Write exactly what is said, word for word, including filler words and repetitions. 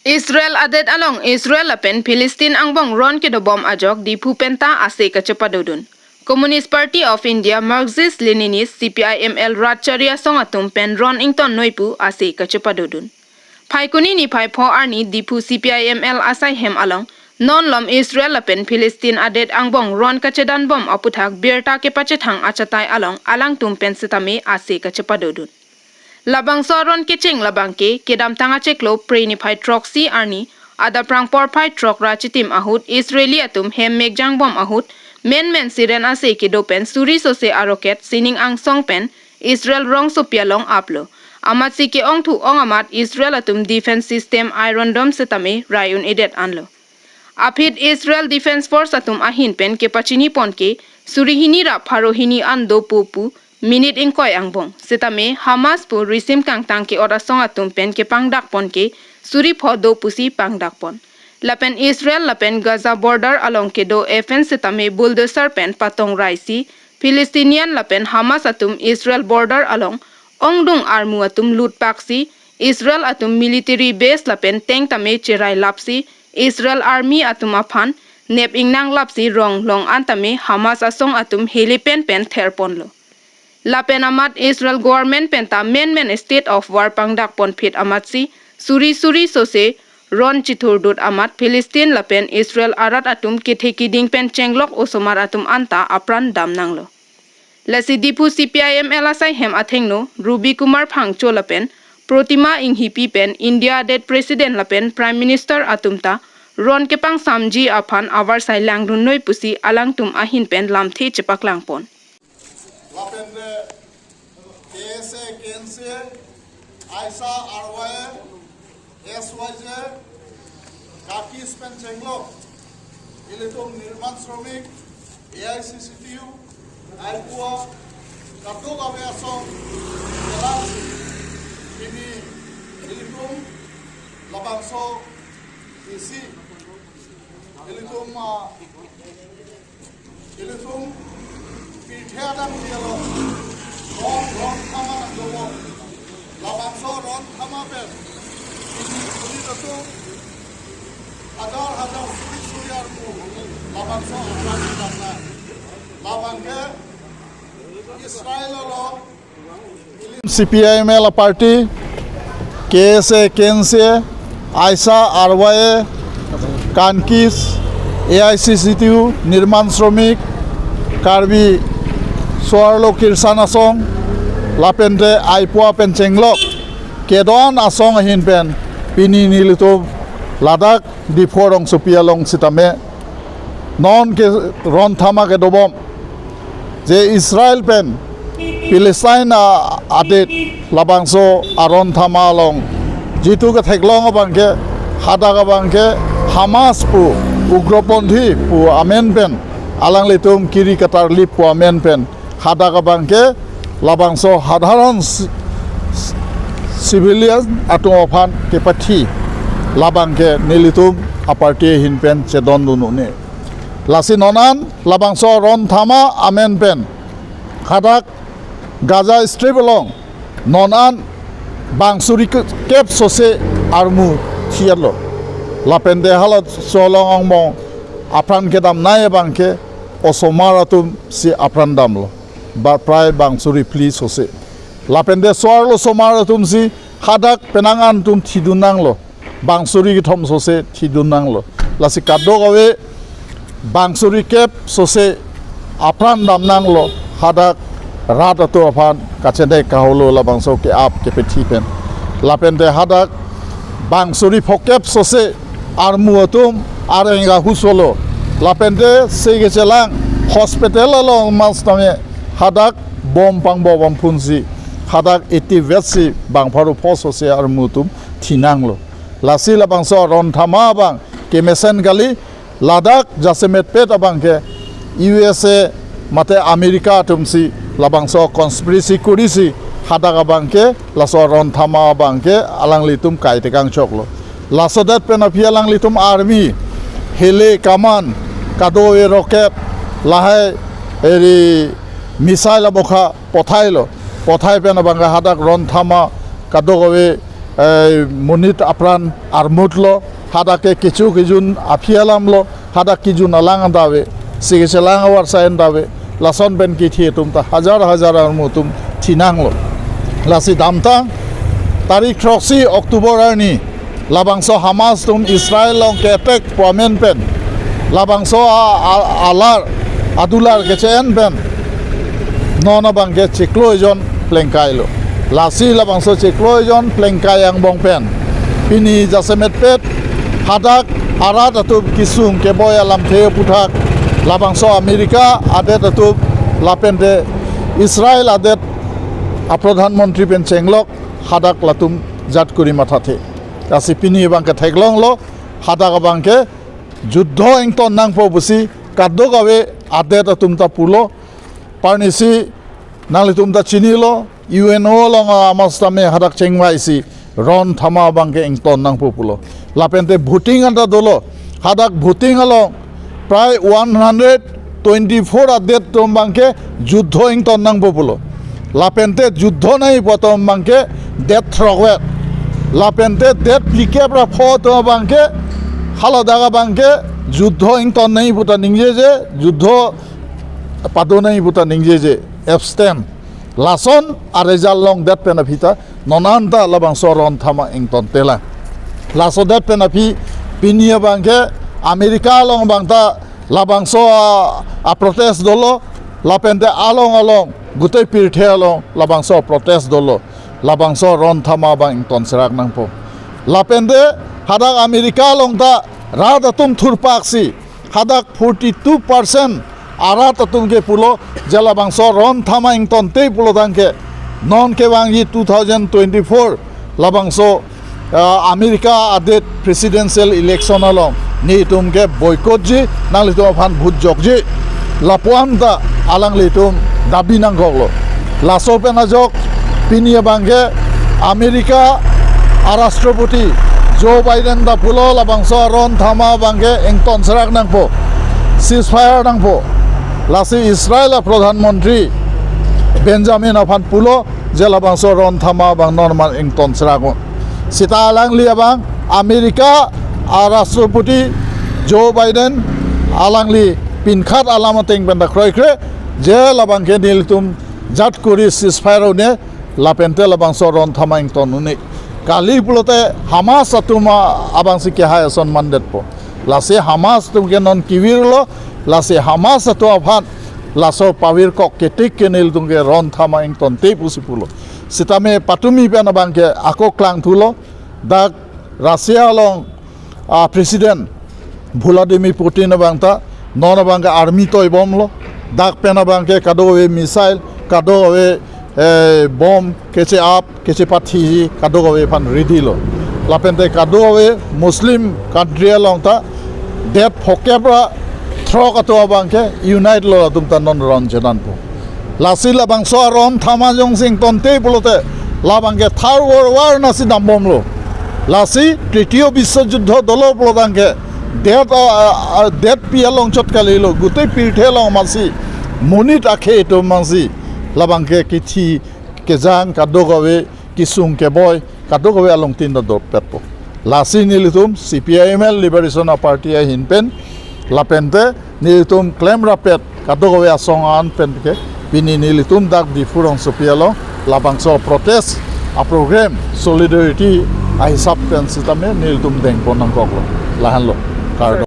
Israel adet along Israel lapen Philistine angbong ron kedobom ajok Diphu penta ase kachepadodun. Communist Party of India Marxist Leninist C P I M L rat chari asong atum pen ron ingtonnoi pu ase kachepadodun. Phaikuni niphai pho arni Diphu C P I M L asai hem along non lom Israel lapen Philistine adet angbong ron kachedanbom aputhak birta kepachethang achatai along alangtum pen setame ase kachepadodun. Labangso aron kecheng labangke kedamtang achiklo Phre niphai throksi arni adap rang porphai throk ra chitim ahut Israeli atum hem mekjangbom ahut menmen siren ase kedo pen suri sose aroket sining angsong pen Israel rongsopi along aplo. Amatsi ke-ongthu ong amat Israel atum defense system Iron Dome setame rai un-edet anlo. Aphi Israel Defense Force atum ahin pen kepachini pon ke suri hini ra pharo hini an dopo pu minute ingkoi angbong. Setame Hamas pu risim kangtang ke-ot asong atum pen kepangdak pon ke suri pho do pusi pangdak pon. Lapen Israel lapen Gaza border along kedo F N setame bulldozer pen patong raisi Palestinian lapen Hamas atum Israel border along ongdung armu atum lutpaksi Israel atum military base lapen tank tame cherai lapsi Israel army atum aphan nep ingnang lapsi rong long an tame Hamas asong atum heli pen pen ther ponlo. Lapen amat Israel government penta menmen state of war pangdak ponphit amatsi suri suri sose ron chithurdut amat Philistine lapen Israel arat atum kethe kiding pen chenglok osomar atum anta apran damnanglo. Lasi Diphu C P I M L asai hem athengno Ruby Kumar Phangcho lapen Protima Enghipi pen India adet President lapen Prime Minister atum ta ron kepangsamji aphan avarsai langdunnoi pusi alangtum ahin pen lamthe chepaklang pon. Lapen de K S A, K N C A, AISA, R Y A, S Y J, Kakis pen chenglok ilitum nirman sromik, A I C C T U, aipo, kadokave asong kelang, pini ilitum labangso isi ilitum, ah, ilitum pirthe adang dialog ron, ron thama nangdobom. Labangso ron thama pen pini puni datum hajar hajar suri suri armu labangso apran damnang. Labang ke Israel along C P I M L party, K S A, K N C A, AISA, R Y A, Kankis, A I C C T U, Nirman Sromik, Karbi Soarlo Kirsan Asong, lapen de aipo pen chenglok kedo-an asong ahin pen pini nelitum ladak Diphu rongsopi along sitame non ke ron thama kedobom je Israel pen Palestine a-, adet labangso aron thama along jitu ketheklong abang ke hadak abang ke Hamas pu ugroponthi pu amen pen alanglitum kiri katarlip pu amen pen hadak abang ke labangso hadharon si-, si-, civilian atum aphan kepathi labang ke nelitum a-party ahin pen chedondun un-e. Lasi non an labangso ron thama amen pen hadak Gaza Strip along non an bang suri ke-, kep sose armu thiarlo. Lapen de halaso along angbong apran kedamnei abang ke osomar atum si apran damlo. Ba prai bang suri phli sose. Lapen de soarlo osomar atum si hadak penang an atum thidun nanglo. Bang suri kethom sose thidun nanglo. Lasi kadokave bang suri kep sose apran dam nanglo hadak rat atum aphan kachedek kaholo labangso ke-ap kepethi pen. Lapen de hadak bang suri phokep sose armu atum areng ahut solo. Lapen de se kechelang hospital along mas tame hadak bom pangbom aphun si hadak eighty vet si bang pharo pho sose armu atum thi nanglo. Lasi labangso ron thama abang kemesen kali, ladak jasemet pet abang ke U S A mate America atum si labangso conspiracy kuri si hadak abang ke laso ron thama abang ke alanglitum kai tekang choklo. Laso det pen aphi alanglitum army, heli, kaman, kadokave rocket, lahai eri missile abokha pothailo. Pothai pen abang ke hadak ron thama kadokave eh, monit apran armutlo, hadak ke kecho kejun aphi alamlo, hadak kejun alang anta ave, si kechelang avarsai anta ave, lason pen kithi atum ta hajar hajar armu atum thinanglo. Lasi damtang tarik throksi October arni labangso Hamas atum Israel along ke-attack pu amen pen, labangso a, a, alar adular keche-en pen non abangke chiklo ejon plengkailo. Lasi labangso chiklo ejon plengkai angbong pen pini jasemetpet hadak arat atum kesung keboi alamthe aputhak labangso America adet atum lapente Israel adet a Pradhan Mantri pen chenglok hadak latum jat kuri mathathe. Lasi pini abangke theklonglo, hadak abangke juddho ington nangpo pusi kadokave adet atum ta pulo. Arnisi nanglitum ta chinilo, U N O along amas tame hadak chengvaisi ron thama abangke ington nangpo pulo. Lapente voting anta dolo. Hadak voting along prai one hundred twenty-four adet atum abangke juddho ington nangpo pulo. Lapente juddho nangji pu atum abangke det throkvet. Lapente det phlikep ra pho atum abangke haladak abangke juddho ington nangji pu ta ningjeje, juddho pado nangji pu ta ningjeje, abstain. Lason a-result longdet pen aphi ta non anta labangso ron thama ingtontelang. Laso det pen aphi pini abangke America along abang ta labangso a, a-protest dolo, lapente along along gutei pirthe along labangso protest dolo, labangso ron thama abang ington serak nangpo. Lapente hadak America along ta rat atum thurpaksi hadak forty-two percent arat atum ke pulo je labangso ron thama ingtonte pulo tangke non kevangji two thousand twenty-four labangso, ah, America adet presidential election along nelitum ke boycott ji, nanglitum aphan vote jokji, lapu-an ta alanglitum dabi nangkoklo. Laso pen ajok pini abangke America a-Rashtrapati Joe Biden ta pulo labangso ron thama abangke ington serak nangpo, ceasefire nangpo. Lasi Israel a-Pradhan Mantri Benjamin aphan pulo je labangso ron thama abang non man ington seraknon. Seta alangli abang America a-Rashtrapati Joe Biden alangli pinkhat alam ateng pen ta kroikre je labangke nelitum jat kuri ceasefire un-e, lapente labangso ron thama ington un-e. Kali pulote Hamas atum a-, abangsi kehai ason mandetpo. Lasi Hamas atum ke non kevirlo, lasi Hamas atum aphan laso pavirkok ketik ke nelitum ke ron thama ingtonte pusi pulo. Sitame patumi pen abangke ako klangthulo, dak Russia along a-president Vladimir Putin abang ta non abangke army toibomlo, dak pen abangke kadokave missile, kadokave, eh, bomb keche-ap kechepathi kadokave aphan ready lo. Lapente kadokave Muslim country along ta det phokep ra throk atum abangke unite lo, latum ta non ron chenanpo. Lasi labangso aron thama jongsi ingtonte pulote labangke Third World War nasi dambomlo. Lasi Tritiyo Biswa Juddho dolo pulo tangke det, a, a, a, detpi along chot kalilo, gutei pirthe along masi monit akhei atum masi labangke kithi kejang kadokave kesung keboi kadokave alongtin ta dopetpo. Lasi nelitum C P I M L Liberation Party ahin pen lapente nelitum klemrappet kadokave asong an pen ke pini nelitum dak Diphu rongsopi along labangso protest a-program solidarity ahisap pen sitame nelitum dengpon nangkoklo. Lahenlo. Kardom.